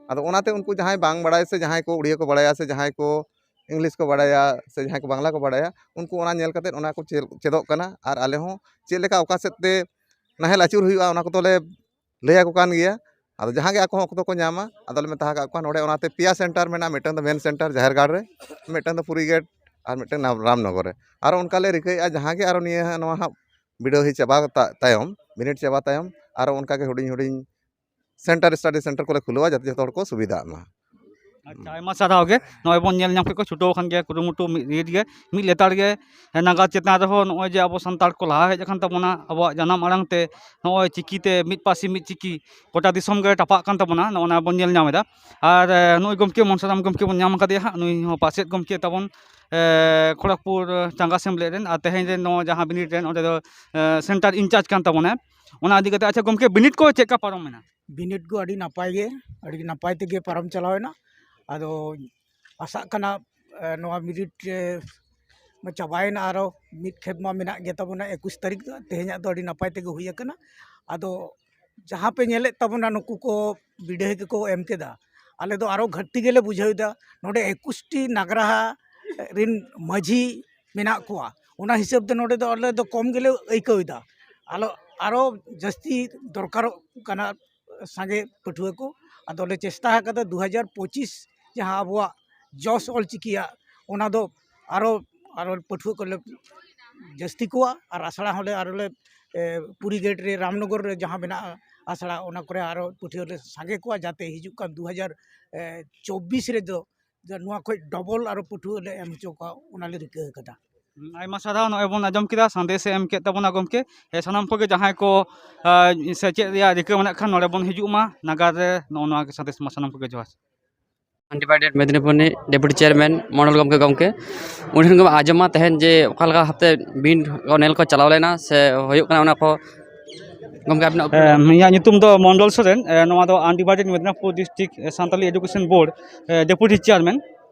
ᱟᱫᱚ ᱚᱱᱟᱛᱮ ᱩᱱᱠᱩ ᱡᱟᱦᱟᱸᱭ ᱵᱟᱝ ᱵᱟᱲᱟᱭ ᱥᱮ ᱡᱟᱦᱟᱸᱭ ᱠᱚ ᱩᱲᱤᱭᱟᱹ ᱠᱚ ᱵᱟᱲᱟᱭᱟ ᱥᱮ ᱡᱟᱦᱟᱸᱭ ᱠᱚ ᱤᱝᱞᱤᱥ ᱠᱚ ᱵᱟᱲᱟᱭᱟ ᱥᱮ ᱡᱟᱦᱟᱸᱭ ᱠᱚ ᱵᱟᱝᱞᱟ ᱠᱚ ᱵᱟᱲᱟᱭᱟ, ᱩᱱᱠᱩ ᱚᱱᱟ ᱧᱮᱞ ᱠᱟᱛᱮᱫ ᱚᱱᱟ ᱠᱚ ᱪᱮᱫ, ᱪᱮᱫᱚᱜ ᱠᱟᱱᱟ᱾ ᱟᱨ ᱟᱞᱮ ᱦᱚᱸ ᱪᱮᱫ ᱞᱮᱠᱟ ᱚᱠᱟ ᱥᱮᱫ ᱛᱮ ᱱᱟᱦᱮᱞ ᱟᱹᱪᱩᱨ ᱦᱩᱭᱩᱜᱼᱟ, ᱚᱱᱟ ᱠᱚᱫᱚ ᱞᱮ ᱞᱟᱹᱭ ᱟᱠᱚ ᱠᱟᱱ ᱜᱮᱭᱟ᱾ ᱟᱫᱚ ᱡᱟᱦᱟᱸ ᱜᱮ ᱟᱠᱚ ᱦᱚᱸ ᱚᱠᱛᱚ ᱠᱚ ᱧᱟᱢᱟ, ᱟᱫᱚ ᱞᱮ ᱢᱮᱛᱟ ᱟᱠᱟᱫ ᱠᱚᱣᱟ᱾ ᱱᱚᱰᱮ ᱚᱱᱟᱛᱮ ᱯᱮᱭᱟ ᱥᱮᱱᱴᱟᱨ ᱢᱮᱱᱟᱜᱼᱟ, ᱢᱤᱫᱴᱟᱝ ᱫᱚ ᱢᱮᱱ ᱥᱮᱱᱴᱟᱨ ᱡᱟᱦᱮᱨ ᱜᱟᱲ ᱨᱮ, ᱢᱤᱫᱴᱟᱝ ᱫᱚ ᱯᱩᱨᱤ ᱜᱮᱴ, ᱟᱨ ᱢᱤᱫᱴᱟᱝ ᱱᱟᱢ-, ᱨᱟᱢᱱᱚᱜᱚᱨ ᱨᱮ᱾ ᱟᱨᱚ ᱚᱱᱠᱟ ᱞᱮ ᱨᱤᱠᱟᱹᱭᱮᱫᱼᱟ, ᱡᱟᱦᱟᱸ ᱜᱮ ᱟᱨᱚ ᱱᱤᱭᱟᱹ ᱦᱟᱸᱜ ᱱᱚᱣᱟ ᱦᱟᱸᱜ ᱵᱤᱰᱟᱹᱣ ᱦᱩᱭ ᱪᱟᱵᱟ ᱛᱟ-, ᱛᱟᱭᱚᱢ, ᱵᱤᱱᱤᱰ ᱪᱟᱵᱟ ᱛᱟᱭᱚᱢ, ᱟᱨᱚ ᱚᱱᱠᱟ ᱜᱮ ᱦᱩᱰᱤᱧ ᱦᱩᱰᱤᱧ ᱥᱮᱱᱴᱟᱨ, ᱥᱴᱟᱰᱤ ᱥᱮᱱᱴᱟᱨ ᱠᱚᱞᱮ ᱠᱷᱩᱞᱟᱹᱣᱟ, ᱡᱟᱛᱮ ᱡᱚᱛᱚ ᱦᱚᱲ ᱠᱚ ᱥᱩᱵᱤᱫᱷᱟᱜ ᱢᱟ᱾ ᱟᱪᱪᱷᱟ, ᱟᱭᱢᱟ ᱥᱟᱨᱦᱟᱣ ᱜᱮ᱾ ᱱᱚᱜᱼᱚᱭ ᱵᱚᱱ ᱧᱮᱞ ᱧᱟᱢ ᱠᱮᱫ ᱠᱚ, ᱪᱷᱩᱴᱟᱹᱣ ᱟᱠᱟᱱ ᱜᱮᱭᱟ ᱠᱩᱨᱩᱢᱩᱴᱩ ᱢᱤᱫ ᱨᱤᱛ ᱜᱮ, ᱢᱤᱫ ᱞᱮᱛᱟᱲ ᱜᱮ᱾ ᱱᱟᱜᱟᱨ ᱪᱮᱛᱟᱱ ᱨᱮᱦᱚᱸ ᱱᱚᱜᱼᱚᱭ ᱡᱮ ᱟᱵᱚ ᱥᱟᱱᱛᱟᱲ ᱠᱚ ᱞᱟᱦᱟ ᱦᱮᱡ ᱟᱠᱟᱱ ᱛᱟᱵᱚᱱᱟ, ᱟᱵᱚᱣᱟᱜ ᱡᱟᱱᱟᱢ ᱟᱲᱟᱝ ᱛᱮ ᱱᱚᱜᱼᱚᱭ ᱪᱤᱠᱤ ᱛᱮ, ᱢᱤᱫ ᱯᱟᱹᱨᱥᱤ ᱢᱤᱫ ᱪᱤᱠᱤ ᱜᱚᱴᱟ ᱫᱤᱥᱚᱢ ᱜᱮ ᱴᱟᱯᱟᱜ ᱠᱟᱱ ᱛᱟᱵᱚᱱᱟ, ᱱᱚᱜᱼᱚ ᱱᱟ ᱵᱚᱱ ᱧᱮᱞ ᱧᱟᱢ ᱮᱫᱟ᱾ ᱟᱨ, ᱮ, ᱱᱩᱭ ᱜᱚᱢᱠᱮ ᱢᱚᱱᱥᱟᱨᱟᱢ ᱜᱚᱢᱠᱮ ᱵᱚᱱ ᱧᱟᱢ ᱟᱠᱟᱫᱮᱭᱟ ᱦᱟᱸᱜ, ᱱᱩᱭ ᱦᱚᱸ ᱯᱟᱥᱮᱫ ᱜᱚᱢᱠᱮ ᱛᱟᱵᱚᱱ, ᱮ, ᱠᱷᱚᱲᱚᱜᱽᱯᱩᱨ ᱪᱟᱸᱜᱟ ᱥᱮᱢᱞᱮᱫ ᱨᱮᱱ, ᱟᱨ ᱛᱮᱦᱮᱧ ᱨᱮᱱ ᱱᱚᱣᱟ ᱡᱟᱦᱟᱸ ᱵᱤᱱᱤᱰ ᱨᱮᱱ ᱚᱸᱰᱮ ᱫᱚ, ᱮ, ᱥᱮᱱᱴᱟᱨ ᱤᱱᱪᱟᱨᱡᱽ ᱠᱟᱱ ᱛᱟᱵᱚᱱᱟᱭ᱾ ᱚᱱᱟ ᱤᱫᱤ ᱠᱟᱛᱮ, ᱟᱪᱪᱷᱟ ᱜᱚᱢᱠᱮ, ᱵᱤᱱᱤᱰ ᱠᱚ ᱪᱮᱫ ᱞᱮᱠᱟ ᱯᱟᱨᱚᱢ ᱮᱱᱟ? ᱵᱤᱱᱤᱰ ᱠᱚ ᱟᱹᱰᱤ ᱱᱟᱯᱟᱭ ᱜᱮ, ᱟᱹᱰᱤ ᱱᱟᱯᱟᱭ ᱛᱮᱜᱮ ᱯᱟᱨᱚᱢ ᱪᱟᱞᱟᱣ ᱮᱱᱟ᱾ ᱟᱫᱚ ᱟᱥᱟᱜ ᱠᱟᱱᱟ, ᱮ, ᱱᱚᱣᱟ ᱵᱤᱱᱤᱰ, ᱮ, ᱢᱟ ᱪᱟᱵᱟᱭᱮᱱᱟ, ᱟᱨᱚ ᱢᱤᱫ ᱠᱷᱮᱯ ᱢᱟ ᱢᱮᱱᱟᱜ ᱜᱮ ᱛᱟᱵᱚᱱᱟ ᱮᱠᱩᱥ ᱛᱟᱹᱨᱤᱠᱷ ᱫᱚ᱾ ᱛᱮᱦᱮᱧᱟᱜ ᱫᱚ ᱟᱹᱰᱤ ᱱᱟᱯᱟᱭ ᱛᱮᱜᱮ ᱦᱩᱭ ᱟᱠᱟᱱᱟ᱾ ᱟᱫᱚ ᱡᱟᱦᱟᱸ ᱯᱮ ᱧᱮᱞᱮᱫ ᱛᱟᱵᱚᱱᱟ, ᱱᱩᱠᱩ ᱠᱚ ᱵᱤᱰᱟᱹᱣᱤᱭᱟᱹ ᱠᱚᱠᱚ ᱮᱢ ᱠᱮᱫᱟ, ᱟᱞᱮ ᱫᱚ ᱟᱨᱚ ᱜᱷᱟᱹᱴᱛᱤ ᱜᱮᱞᱮ ᱵᱩᱡᱷᱟᱹᱣ ᱮᱫᱟ᱾ ᱱᱚᱰᱮ ᱮᱠᱩᱥ ᱴᱤ ᱱᱟᱜᱽᱨᱟᱦᱟ ᱨᱮᱱ ᱢᱟᱹᱡᱷᱤ ᱢᱮᱱᱟᱜ ᱠᱚᱣᱟ, ᱚᱱᱟ ᱦᱤᱥᱟᱹᱵ ᱛᱮ ᱱᱚᱰᱮ ᱫᱚ ᱟᱞᱮ ᱫᱚ ᱠᱚᱢ ᱜᱮᱞᱮ ᱟᱹᱭᱠᱟᱹᱣ ᱮᱫᱟ᱾ ᱟᱞᱚ, ᱟᱨᱚ ᱡᱟᱹᱥᱛᱤ ᱫᱚᱨᱠᱟᱨᱚᱜ ᱠᱟᱱᱟ ᱥᱟᱸᱜᱮ ᱯᱟᱹᱴᱷᱩᱣᱟᱹ ᱠᱚ᱾ ᱟᱫᱚᱞᱮ ᱪᱮᱥᱴᱟ ᱟᱠᱟᱫᱟ ᱫᱩ ᱦᱟᱡᱟᱨ ᱯᱚᱸᱪᱤᱥ ᱡᱟᱦᱟᱸ ᱟᱵᱚᱣᱟᱜ ᱡᱚᱥ ᱚᱞᱪᱤᱠᱤᱭᱟᱜ, ᱚᱱᱟ ᱫᱚ ᱟᱨᱚ, ᱟᱨᱚ ᱯᱟᱹᱴᱷᱩᱣᱟᱹ ᱠᱚᱞᱮ ᱡᱟᱹᱥᱛᱤ ᱠᱚᱣᱟ, ᱟᱨ ᱟᱥᱲᱟ ᱦᱚᱸᱞᱮ ᱟᱨᱚᱞᱮ, ᱮ, ᱯᱩᱨᱤ ᱜᱮᱴ ᱨᱮ ᱨᱟᱢᱱᱚᱜᱚᱨ ᱨᱮ ᱡᱟᱦᱟᱸ ᱢᱮᱱᱟᱜᱼᱟ ᱟᱥᱲᱟ, ᱚᱱᱟ ᱠᱚᱨᱮ ᱟᱨᱚ ᱯᱟᱹᱴᱷᱩᱣᱟᱹ ᱞᱮ ᱥᱟᱸᱜᱮ ᱠᱚᱣᱟ, ᱡᱟᱛᱮ ᱦᱤᱡᱩᱜ ᱠᱟᱱ ᱫᱩ ᱦᱟᱡᱟᱨ ᱪᱚᱵᱵᱤᱥ ᱨᱮᱫᱚ ᱡᱮ ᱱᱚᱣᱟ ᱠᱷᱚᱡ ᱰᱚᱵᱚᱞ ᱟᱨᱚ ᱯᱟᱹᱴᱷᱩᱣᱟᱹ ᱞᱮ ᱮᱢ ᱦᱚᱪᱚ ᱠᱚᱣᱟ, ᱚᱱᱟᱞᱮ ᱨᱤᱠᱟᱹ ᱟᱠᱟᱫᱟ᱾ ᱟᱭᱢᱟ ᱥᱟᱨᱦᱟᱣ᱾ ᱱᱚᱜᱼᱚᱭ ᱵᱚᱱ ᱟᱸᱡᱚᱢ ᱠᱮᱫᱟ, ᱥᱟᱸᱫᱮᱥ ᱮ ᱮᱢ ᱠᱮᱫ ᱛᱟᱵᱚᱱᱟ ᱜᱚᱢᱠᱮ᱾ ᱮ, ᱥᱟᱱᱟᱢ ᱠᱚᱜᱮ ᱡᱟᱦᱟᱸᱭ ᱠᱚ, ᱟ, ᱥᱮᱪᱮᱫ ᱨᱮᱭᱟᱜ ᱨᱤᱠᱟᱹ ᱢᱮᱱᱟᱜ ᱠᱷᱟᱱ, ᱱᱚᱰᱮ ᱵᱚᱱ ᱦᱤᱡᱩᱜ ᱢᱟ ᱱᱟᱜᱟᱨ ᱨᱮ᱾ ᱱᱚᱜᱼᱚ ᱱᱚᱣᱟ ᱜᱮ ᱥᱟᱸᱫᱮᱥ ᱢᱟ ᱥᱟᱱᱟᱢ ᱠᱚᱜᱮ᱾ ᱡᱚᱦᱟᱨ᱾ Undivided ᱢᱮᱫᱽᱱᱤᱯᱩᱨ ᱨᱤᱱᱤᱡ deputy chairman ᱢᱚᱱᱰᱚᱞ ᱜᱚᱢᱠᱮ, ᱜᱚᱢᱠᱮ ᱩᱱᱤ ᱴᱷᱮᱱ ᱜᱮ ᱟᱸᱡᱚᱢ ᱢᱟ ᱛᱮᱦᱮᱧ ᱡᱮ ᱚᱠᱟ ᱞᱮᱠᱟ ᱵᱷᱟᱵᱛᱮ ᱵᱤᱱ ᱠᱚ ᱧᱮᱞ ᱠᱚ ᱪᱟᱞᱟᱣ ᱞᱮᱱᱟ ᱥᱮ ᱦᱩᱭᱩᱜ ᱠᱟᱱᱟ ᱚᱱᱟ ᱠᱚ᱾ ᱜᱚᱢᱠᱮ ᱟᱵᱤᱱᱟᱜ opinion? ᱮ, ᱤᱧᱟᱹᱜ ᱧᱩᱛᱩᱢ ᱫᱚ ᱢᱚᱱᱰᱚᱞ ᱥᱚᱨᱮᱱ᱾ ᱮ, ᱱᱚᱣᱟ ᱫᱚ Undivided ᱢᱮᱫᱽᱱᱤᱯᱩᱨ district, ᱮ, ᱥᱟᱱᱛᱟᱞᱤ education board, ᱮ, deputy chairman᱾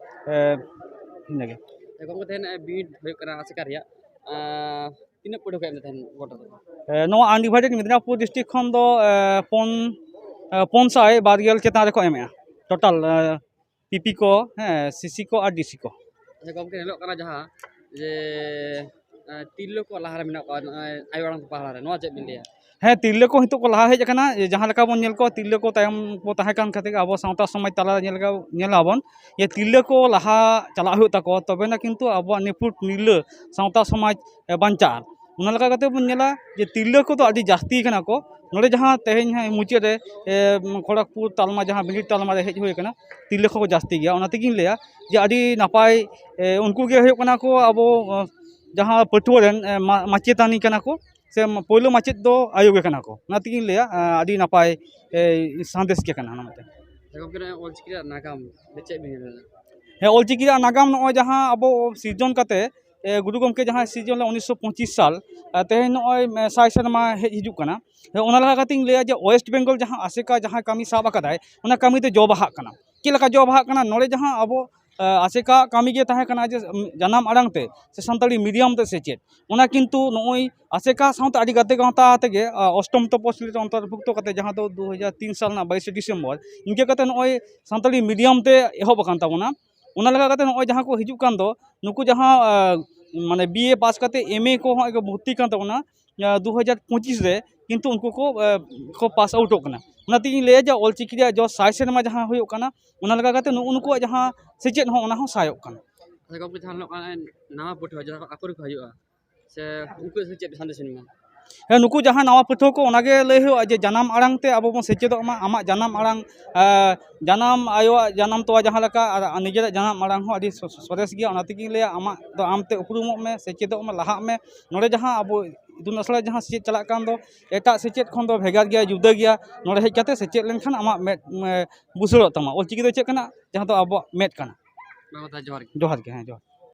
ᱮ, ᱤᱱᱟᱹᱜᱮ᱾ ᱜᱚᱢᱠᱮ ᱛᱮᱦᱮᱧ ᱵᱤᱱ ᱦᱩᱭᱩᱜ ᱠᱟᱱᱟ ᱟᱥᱮᱠᱟ ᱨᱮᱭᱟᱜ, ᱟᱸ, ᱛᱤᱱᱟᱹᱜ ᱯᱟᱹᱴᱷᱩᱣᱟᱹ ᱠᱚ ᱮᱢ ᱞᱮᱫ ᱛᱟᱦᱮᱸᱱ ᱜᱚᱴᱟ ᱫᱚ? ᱮ, ᱱᱚᱣᱟ Undivided ᱢᱮᱫᱽᱱᱤᱯᱩᱨ district ᱠᱷᱚᱱ ᱫᱚ, ᱮ, ᱯᱩᱱ, ᱮ, ᱯᱩᱱ ᱥᱟᱭ ᱵᱟᱨ ᱜᱮᱞ ᱪᱮᱛᱟᱱ ᱨᱮᱠᱚ ᱮᱢᱮᱜᱼᱟ total, ᱮ, ᱯᱤᱯᱤ ᱠᱚ, ᱦᱮᱸ, ᱥᱤᱥᱤ ᱠᱚ ᱟᱨ ᱰᱤᱥᱤ ᱠᱚ᱾ ᱟᱪᱪᱷᱟ ᱜᱚᱢᱠᱮ, ᱧᱮᱞᱚᱜ ᱠᱟᱱᱟ ᱡᱟᱦᱟᱸ ᱡᱮ, ᱮ, ᱛᱤᱨᱞᱟᱹ ᱠᱚ ᱞᱟᱦᱟᱨᱮ ᱢᱮᱱᱟᱜ ᱠᱚᱣᱟ ᱱᱚᱜᱼᱚᱭ ᱟᱭᱳ ᱟᱲᱟᱝ ᱯᱟᱲᱦᱟᱣ ᱨᱮ, ᱱᱚᱣᱟ ᱪᱮᱫ ᱵᱤᱱ ᱞᱟᱹᱭᱟ? ᱦᱮᱸ, ᱛᱤᱨᱞᱟᱹ ᱠᱚ ᱱᱤᱛᱚᱜ ᱠᱚ ᱞᱟᱦᱟ ᱦᱮᱡ ᱟᱠᱟᱱᱟ᱾ ᱡᱟᱦᱟᱸ ᱞᱮᱠᱟ ᱵᱚᱱ ᱧᱮᱞ ᱠᱚᱣᱟ, ᱛᱤᱨᱞᱟᱹ ᱠᱚ ᱛᱟᱭᱚᱢ ᱠᱚ ᱛᱟᱦᱮᱸ ᱠᱟᱱ ᱠᱷᱟᱹᱛᱤᱨ ᱟᱵᱚ ᱥᱟᱶᱛᱟ ᱥᱚᱢᱟᱡᱽ ᱛᱟᱞᱟ ᱨᱮ ᱧᱮᱞ ᱞᱮᱠᱟ, ᱧᱮᱞ ᱟᱵᱚᱱ ᱡᱮ ᱛᱤᱨᱞᱟᱹ ᱠᱚ ᱞᱟᱦᱟ ᱪᱟᱞᱟᱜ ᱦᱩᱭᱩᱜ ᱛᱟᱠᱚᱣᱟ, ᱛᱚᱵᱮᱱᱟ ᱠᱤᱱᱛᱩ ᱟᱵᱚᱣᱟᱜ ᱱᱤᱯᱷᱩᱴ ᱱᱤᱨᱞᱟᱹ ᱥᱟᱶᱛᱟ ᱥᱚᱢᱟᱡᱽ, ᱮ, ᱵᱟᱧᱪᱟᱜᱼᱟ᱾ ᱚᱱᱟ ᱞᱮᱠᱟ ᱠᱟᱛᱮ ᱵᱚᱱ ᱧᱮᱞᱟ ᱡᱮ ᱛᱤᱨᱞᱟᱹ ᱠᱚᱫᱚ ᱟᱹᱰᱤ ᱡᱟᱹᱥᱛᱤ ᱠᱟᱱᱟ ᱠᱚ᱾ ᱱᱚᱰᱮ ᱡᱟᱦᱟᱸ ᱛᱮᱦᱮᱧ ᱦᱟᱸᱜ ᱢᱩᱪᱟᱹᱫ ᱨᱮ, ᱮ, ᱠᱷᱚᱲᱚᱜᱽᱯᱩᱨ ᱛᱟᱞᱢᱟ, ᱡᱟᱦᱟᱸ ᱵᱤᱱᱤᱰ ᱛᱟᱞᱢᱟ ᱨᱮ ᱦᱮᱡ ᱦᱩᱭ ᱟᱠᱟᱱᱟ, ᱛᱤᱨᱞᱟᱹ ᱠᱚᱠᱚ ᱡᱟᱹᱥᱛᱤ ᱜᱮᱭᱟ᱾ ᱚᱱᱟ ᱛᱮᱜᱤᱧ ᱞᱟᱹᱭᱟ ᱡᱮ ᱟᱹᱰᱤ ᱱᱟᱯᱟᱭ, ᱮ, ᱩᱱᱠᱩ ᱜᱮ ᱦᱩᱭᱩᱜ ᱠᱟᱱᱟ ᱠᱚ ᱟᱵᱚ, ᱮ, ᱡᱟᱦᱟᱸ ᱯᱟᱹᱴᱷᱩᱣᱟᱹ ᱨᱮᱱ, ᱮ, ᱢᱟ-, ᱢᱟᱪᱮᱛᱟᱹᱱᱤ ᱠᱟᱱᱟ ᱠᱚ, ᱥᱮ ᱯᱳᱭᱞᱳ ᱢᱟᱪᱮᱫ ᱫᱚ ᱟᱭᱳ ᱜᱮ ᱠᱟᱱᱟ ᱠᱚ᱾ ᱚᱱᱟ ᱛᱮᱜᱤᱧ ᱞᱟᱹᱭᱟ, ᱮ, ᱟᱹᱰᱤ ᱱᱟᱯᱟᱭ, ᱮ, ᱥᱟᱸᱫᱮᱥ ᱜᱮ ᱠᱟᱱᱟ ᱚᱱᱟ ᱢᱤᱫᱴᱮᱱ᱾ ᱟᱪᱪᱷᱟ ᱜᱚᱢᱠᱮ, ᱱᱚᱜᱼᱚᱭ ᱚᱞᱪᱤᱠᱤ ᱨᱮᱭᱟᱜ ᱱᱟᱜᱟᱢ ᱫᱚ ᱪᱮᱫ ᱵᱤᱱ ᱢᱮᱱᱟ? ᱦᱮᱸ, ᱚᱞᱪᱤᱠᱤ ᱨᱮᱭᱟᱜ ᱱᱟᱜᱟᱢ ᱱᱚᱜᱼᱚᱭ ᱡᱟᱦᱟᱸ ᱟᱵᱚ ᱥᱤᱨᱡᱚᱱ ᱠᱟᱛᱮ, ᱮ, ᱜᱩᱨᱩ ᱜᱚᱢᱠᱮ ᱡᱟᱦᱟᱸᱭ ᱥᱤᱨᱡᱚᱱ ᱞᱮᱫ ᱩᱱᱤᱥᱥᱚ ᱯᱚᱸᱪᱤᱥ ᱥᱟᱞ, ᱮ, ᱛᱮᱦᱮᱧ ᱱᱚᱜᱼᱚᱭ, ᱮ, ᱥᱟᱭ ᱥᱮᱨᱢᱟ ᱦᱮᱡ ᱦᱤᱡᱩᱜ ᱠᱟᱱᱟ᱾ ᱦᱮᱸ, ᱚᱱᱟ ᱞᱮᱠᱟ ᱠᱟᱛᱮᱧ ᱞᱟᱹᱭᱟ ᱡᱮ ᱳᱭᱮᱥᱴ ᱵᱮᱝᱜᱚᱞ ᱡᱟᱦᱟᱸ ᱟᱥᱮᱠᱟ ᱡᱟᱦᱟᱸ ᱠᱟᱹᱢᱤ ᱥᱟᱵ ᱟᱠᱟᱫᱟᱭ, ᱚᱱᱟ ᱠᱟᱹᱢᱤ ᱫᱚ ᱡᱚ ᱵᱟᱦᱟᱜ ᱠᱟᱱᱟ᱾ ᱪᱮᱫ ᱞᱮᱠᱟ ᱡᱚ ᱵᱟᱦᱟᱜ ᱠᱟᱱᱟ? ᱱᱚᱰᱮ ᱡᱟᱦᱟᱸ ᱟᱵᱚ, ᱮ, ᱟᱥᱮᱠᱟ ᱠᱟᱹᱢᱤ ᱜᱮ ᱛᱟᱦᱮᱸ ᱠᱟᱱᱟ ᱡᱮ, ᱩᱢ, ᱡᱟᱱᱟᱢ ᱟᱲᱟᱝ ᱛᱮ ᱥᱮ ᱥᱟᱱᱛᱟᱲᱤ ᱢᱤᱰᱤᱭᱟᱢ ᱛᱮ ᱥᱮᱪᱮᱫ, ᱚᱱᱟ ᱠᱤᱱᱛᱩ ᱱᱚᱜᱼᱚᱭ ᱟᱥᱮᱠᱟ ᱥᱟᱶᱛᱮ ᱟᱹᱰᱤ ᱜᱟᱛᱮ ᱜᱟᱶᱛᱟ ᱟᱛᱮ ᱜᱮ, ᱟ, ᱚᱥᱴᱚᱢ ᱛᱚᱯᱚᱥᱤᱞᱤ ᱨᱮ ᱚᱱᱛᱚᱨᱵᱷᱩᱠᱛᱚ ᱠᱟᱛᱮ, ᱡᱟᱦᱟᱸ ᱫᱚ ᱫᱩ ᱦᱟᱡᱟᱨ ᱛᱤᱱ ᱥᱟᱞ ᱨᱮᱱᱟᱜ ᱵᱟᱭᱤᱥᱮ ᱰᱤᱥᱮᱢᱵᱚᱨ, ᱤᱱᱠᱟᱹ ᱠᱟᱛᱮ ᱱᱚᱜᱼᱚᱭ ᱥᱟᱱᱛᱟᱲᱤ ᱢᱤᱰᱤᱭᱟᱢ ᱛᱮ ᱮᱦᱚᱵ ᱟᱠᱟᱱ ᱛᱟᱵᱚᱱᱟ᱾ ᱚᱱᱟ ᱞᱮᱠᱟ ᱠᱟᱛᱮ ᱱᱚᱜᱼᱚᱭ ᱡᱟᱦᱟᱸ ᱠᱚ ᱦᱤᱡᱩᱜ ᱠᱟᱱ ᱫᱚ, ᱱᱩᱠᱩ ᱡᱟᱦᱟᱸ, ᱟ, ᱢᱟᱱᱮ ᱵᱤ ᱮ ᱯᱟᱥ ᱠᱟᱛᱮ ᱮᱢ ᱮ ᱠᱚ ᱦᱚᱸ ᱠᱚ ᱵᱷᱚᱨᱛᱤ ᱠᱟᱱ ᱛᱟᱵᱚᱱᱟ, ᱟ, ᱫᱩ ᱦᱟᱡᱟᱨ ᱯᱚᱸᱪᱤᱥ ᱨᱮ, ᱠᱤᱱᱛᱩ ᱩᱱᱠᱩ ᱠᱚ, ᱟ, ᱠᱚ ᱯᱟᱥ ᱟᱣᱩᱴᱚᱜ ᱠᱟᱱᱟ᱾ ᱚᱱᱟ ᱛᱮᱜᱤᱧ ᱞᱟᱹᱭᱟ ᱡᱮ ᱚᱞᱪᱤᱠᱤ ᱨᱮᱭᱟᱜ ᱡᱚ ᱥᱟᱭ ᱥᱮᱨᱢᱟ ᱡᱟᱦᱟᱸ ᱦᱩᱭᱩᱜ ᱠᱟᱱᱟ, ᱚᱱᱟ ᱞᱮᱠᱟ ᱠᱟᱛᱮ ᱱᱩᱜᱼᱩ ᱱᱩᱠᱩᱣᱟᱜ ᱡᱟᱦᱟᱸ ᱥᱮᱪᱮᱫ ᱦᱚᱸ, ᱚᱱᱟ ᱦᱚᱸ ᱥᱟᱭᱚᱜ ᱠᱟᱱᱟ᱾ ᱟᱪᱪᱷᱟ ᱜᱚᱢᱠᱮ, ᱡᱟᱦᱟᱸ ᱧᱮᱞᱚᱜ ᱠᱟᱱᱟ ᱱᱟᱣᱟ ᱯᱟᱹᱴᱷᱩᱣᱟᱹ ᱡᱟᱦᱟᱸ ᱠᱚ ᱟᱠᱚ ᱨᱮᱠᱚ ᱦᱤᱡᱩᱜᱼᱟ, ᱥᱮ ᱩᱱᱠᱩ ᱥᱮ ᱪᱮᱫ ᱥᱟᱸᱫᱮᱥ ᱮᱢ ᱮᱢᱟ? ᱦᱮᱸ, ᱱᱩᱠᱩ ᱡᱟᱦᱟᱸ ᱱᱟᱣᱟ ᱯᱟᱹᱴᱷᱩᱣᱟᱹ ᱠᱚ, ᱚᱱᱟᱜᱮ ᱞᱟᱹᱭ ᱦᱩᱭᱩᱜᱼᱟ ᱡᱮ ᱡᱟᱱᱟᱢ ᱟᱲᱟᱝ ᱛᱮ ᱟᱵᱚ ᱵᱚᱱ ᱥᱮᱪᱮᱫᱚᱜ ᱢᱟ᱾ ᱟᱢᱟᱜ ᱡᱟᱱᱟᱢ ᱟᱲᱟᱝ, ᱮ, ᱡᱟᱱᱟᱢ ᱟᱭᱳᱣᱟᱜ ᱡᱟᱱᱟᱢ ᱛᱚᱣᱟ ᱡᱟᱦᱟᱸ ᱞᱮᱠᱟ, ᱟᱨ ᱱᱤᱡᱮᱨᱟᱜ ᱡᱟᱱᱟᱢ ᱟᱲᱟᱝ ᱦᱚᱸ ᱟᱹᱰᱤ ᱥᱚ-, ᱥᱚᱨᱮᱥ ᱜᱮᱭᱟ᱾ ᱚᱱᱟ ᱛᱮᱜᱤᱧ ᱞᱟᱹᱭᱟ, ᱟᱢᱟᱜ ᱫᱚ ᱟᱢᱛᱮ ᱩᱯᱨᱩᱢᱚᱜ ᱢᱮ, ᱥᱮᱪᱮᱫᱚᱜ ᱢᱮ, ᱞᱟᱦᱟᱜ ᱢᱮ᱾ ᱱᱚᱰᱮ ᱡᱟᱦᱟᱸ ᱟᱵᱚ ᱤᱛᱩᱱ ᱟᱥᱲᱟ ᱡᱟᱦᱟᱸ ᱥᱮᱪᱮᱫ ᱪᱟᱞᱟᱜ ᱠᱟᱱ ᱫᱚ, ᱮᱴᱟᱜ ᱥᱮᱪᱮᱫ ᱠᱷᱚᱱ ᱫᱚ ᱵᱷᱮᱜᱟᱨ ᱜᱮᱭᱟ, ᱡᱩᱫᱟᱹ ᱜᱮᱭᱟ᱾ ᱱᱚᱰᱮ ᱦᱮᱡ ᱠᱟᱛᱮ ᱥᱮᱪᱮᱫ ᱞᱮᱱᱠᱷᱟᱱ ᱟᱢᱟᱜ ᱢᱮᱫ, ᱮ, ᱵᱩᱥᱟᱹᱲᱚᱜ ᱛᱟᱢᱟ᱾ ᱚᱞᱪᱤᱠᱤ ᱫᱚ ᱪᱮᱫ ᱠᱟᱱᱟ? ᱡᱟᱦᱟᱸ ᱫᱚ ᱟᱵᱚᱣᱟᱜ ᱢᱮᱫ ᱠᱟᱱᱟ᱾ ᱢᱟ ᱛᱟᱦᱚᱞᱮ ᱡᱚᱦᱟᱨ ᱜᱮ᱾ ᱡᱚᱦᱟᱨ ᱜᱮ, ᱦᱮᱸ, ᱡᱚᱦᱟᱨ᱾